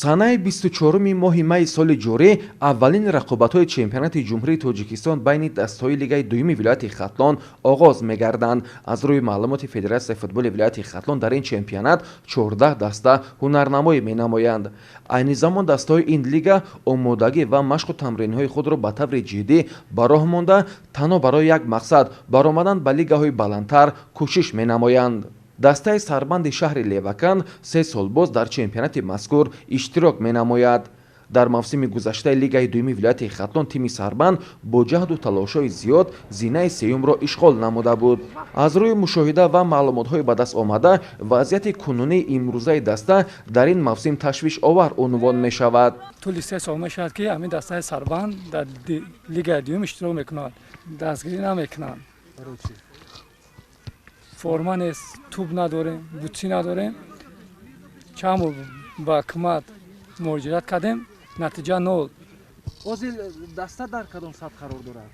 Санаи 24-уми моҳи майи соли ҷорӣ аввалин рақобатҳои чемпионати Ҷумҳурии Тоҷикистон байни дастаҳои лигаи дуюми вилояти Хатлон оғоз мегарданд. Аз рӯи маълумоти Федератсияи футболи вилояти Хатлон, дар ин чемпионат 14 даста ҳунарнамоӣ менамоянд. Айни замон дастаҳои ин лига омодагӣ ва машқу тамринҳои худро ба таври ҷиддӣ ба роҳ монда, танҳо барои як мақсад, баромадан ба лигаҳои баландтар, кӯшиш менамоянд. Дастаи Сарбанди шаҳри Леваканд 3 сол боз дар чемпионати мазкур иштирок менамояд. Дар мавсими гузаштаи лигаи дуюми вилояти Хатлон тими Сарбанд бо ҷаҳду талошҳои зиёд зинаи сеюмро ишғол намуда буд. Аз рӯи мушоҳида ва маълумотҳои ба даст омада, вазъияти кунунии имрӯзаи даста дар ин мавсим ташвишовар унвон мешавад. Тӯли 3 сол мешавад, ки ҳамин дастаи Сарбанд дар лигаи дуюм иштирок мекунад. Дастгирӣ намекунанд. Форма нест, тӯб надорем, бутсӣ надорем. Чанд бор ба ҳукумат муроҷиат кардем, натиҷа нол. Ҳозир даста дар кадом сатҳ қарор дорад?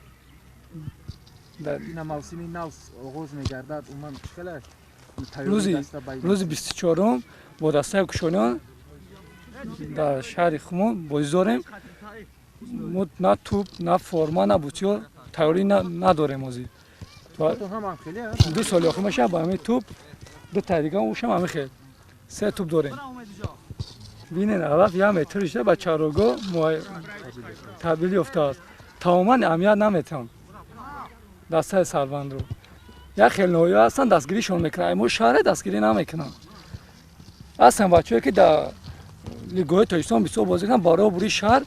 Ина мавсими нав оғоз мегардад, умуман чӣ хеле? Рӯзи 24-ум бо дастаи Кушониён дар шаҳри Хумон бозӣ дорем. Мо на тӯб, на форма, на бутсиҳо, тайёрӣ надорем. Ҳозир 2 соли охир мешавад, ба ҳамин тӯб, ду дига ушам ҳамин хел, се тӯб дорем. Бинен, алаф як метр шуда, ба чарогоҳ табдил ёфтааст. Тамоман аҳамият наметиҳанд дастаи Сарбандро. Як хел ноҳия ҳастанд, дастгиришон мекунанд, мо шаҳре дастгирӣ намекунанд. Ҳастанд бачаҳое, ки дар лигаҳои Тоҷикистон бисёр бозӣ кунанд, барои обрӯи шаҳр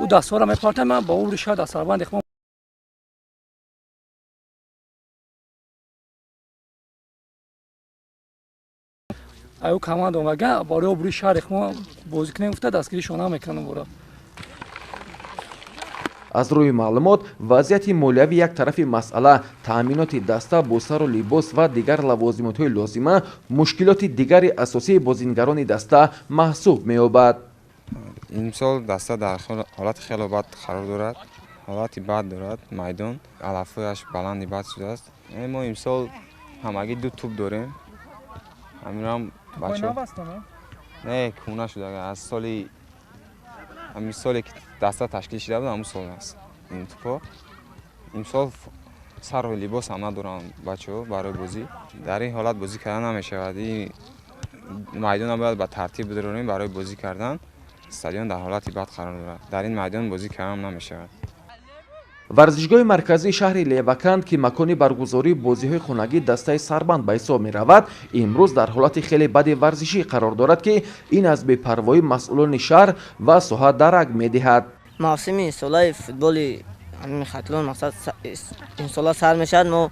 ӯ дастҳоро мепартанд. Ман ба обрӯи шаҳр дар Сарбанди аю команда омага, барои обрӯи шаҳри мо бозӣ кунем гуфта, дастгиришон намекунанд бора. Аз рӯи маълумот, вазъияти молиявӣ як тарафи масъала, таъминоти даста бо сару либос ва дигар лавозимотҳои лозима мушкилоти дигари асосии бозингарони даста маҳсуб меёбад. Имсол даста дар ҳолати хело бад қарор дорад, ҳолати бад дорад. Майдон алафҳояш баланди бад шудааст. Мо имсол ҳамагӣ ду тӯб дорем, ҳаминам бачо не, кӯна шуда. Аз соли ҳамин соле ки даста ташкил шуда буд, ҳамун сол аст ин тӯпҳо. Имсол сару либос ҳам надоранд бачаҳо барои бозӣ. Дар ин ҳолат бозӣ кардан намешавад. Ин майдонро бояд ба тартиб бидорем барои бозӣ кардан. Стадион дар ҳолати бад қарор дорад, дар ин майдон бозӣ кардан намешавад. Варзишгоҳи марказии шаҳри Леваканд, ки макони баргузории бозиҳои хонагии дастаи Сарбанд ба ҳисоб меравад, имрӯз дар ҳолати хеле бади варзишӣ қарор дорад, ки ин аз бепарвоии масъулони шаҳр ва соҳа дарак медиҳад. Мавсими имсолаи футболи ҳамин Хатлон, мақсад, имсола сар мешавад. Мо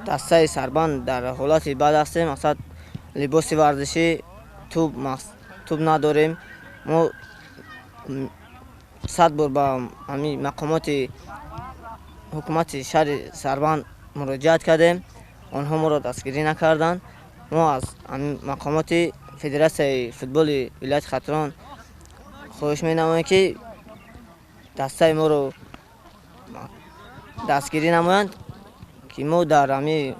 дастаи Сарбанд дар ҳолати бад ҳастем. Мақсад, либоси варзишӣ, тӯб надорем. Мо 100 бор ба ҳамин мақомоти ҳукумати шаҳри Сарбанд муроҷиат кардем, онҳо моро дастгирӣ накарданд. Мо аз мақомоти Федератсияи футболи вилояти Хатлон хоҳиш менамоем, ки дастаи моро дастгирӣ намоянд, ки мо дар ҳамин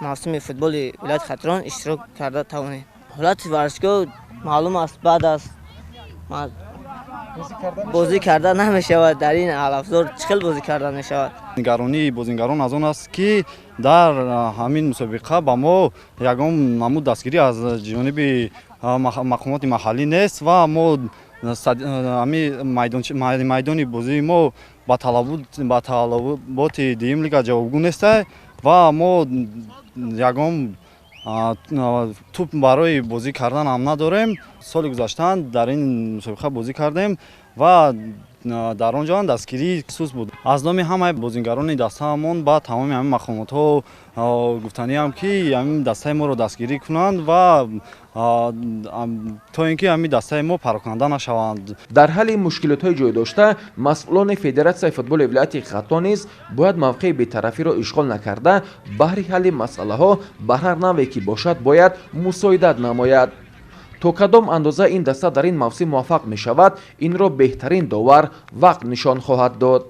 мавсими футболи вилояти Хатлон иштирок карда тавонем. Ҳолати варзишгоҳ маълум аст, бад аст, бозӣ карда намешавад. Дар ин алафзор чӣ хел бозӣ карда мешавад? Нигаронии бозингарон аз он аст, ки дар ҳамин мусобиқа ба мо ягон намуд дастгирӣ аз ҷониби мақомоти маҳаллӣ нест ва мо ҳамин майдони бозии мо ба талаботи дуюм лига ҷавобгӯ неста ва мо ягон тӯб барои бозӣ кардан ҳам надорем. Соли гузаштан дар ин мусобиқа бозӣ кардем ва дар он ҷо дастгирии суст буд. Аз номи ҳамаи бозингарони дастаамон ба тамоми ҳамин мақомотҳо гуфтаниам, ки ҳамин дастаи моро дастгирӣ кунанд ва то ин ки ҳамин дастаи мо пароканда нашаванд. Дар ҳалли мушкилотҳои ҷойдошта масъулони Федератсияи футболи вилояти Хатлон низ бояд мавқеи бетарафиро ишғол накарда, баҳри ҳалли масъалаҳо ба ҳар навъе ки бошад бояд мусоидат намояд. То кадом андоза ин даста дар ин мавсим муваффақ мешавад, инро беҳтарин довар вақт нишон хоҳад дод.